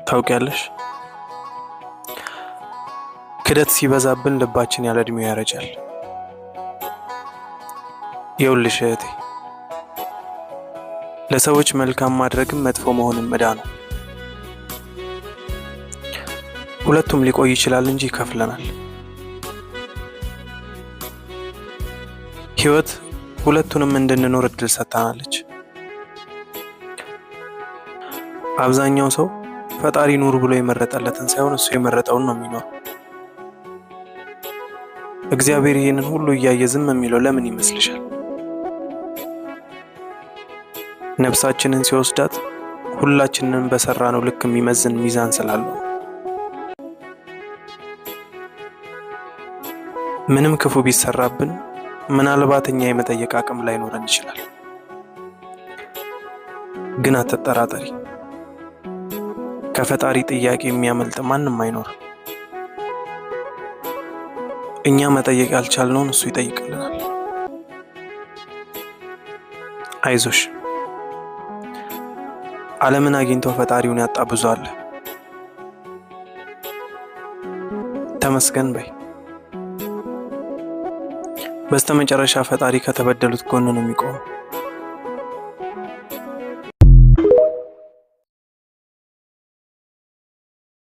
ታውቂያለሽ፣ ክደት ሲበዛብን ልባችን ያለ እድሜው ያረጃል። ይኸውልሽ እህቴ፣ ለሰዎች መልካም ማድረግም መጥፎ መሆንም ዕዳ ነው። ሁለቱም ሊቆይ ይችላል እንጂ ይከፍለናል። ሕይወት ሁለቱንም እንድንኖር እድል ሰጥታናለች። አብዛኛው ሰው ፈጣሪ ኑር ብሎ የመረጠለትን ሳይሆን እሱ የመረጠውን ነው የሚኖረው። እግዚአብሔር ይህንን ሁሉ እያየ ዝም የሚለው ለምን ይመስልሻል? ነፍሳችንን ሲወስዳት ሁላችንን በሰራነው ልክ የሚመዝን ሚዛን ስላለው። ምንም ክፉ ቢሰራብን ምናልባት እኛ የመጠየቅ አቅም ላይኖረን ይችላል። ግን አትጠራጠሪ፣ ከፈጣሪ ጥያቄ የሚያመልጥ ማንም አይኖርም። እኛ መጠየቅ ያልቻልነውን እሱ ይጠይቅልናል። አይዞሽ፣ ዓለምን አግኝቶ ፈጣሪውን ያጣ ብዙ አለ። ተመስገን በይ። በስተመጨረሻ ፈጣሪ ከተበደሉት ጎን ነው የሚቆመው።